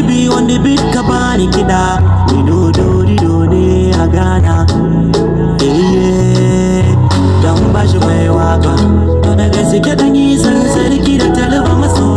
KB on the beat, ka bani kiɗa. Ni dorido ne a Ghana. Eh, dan bashi mai waka. To da gaske dan yi san sarki da talaba maso.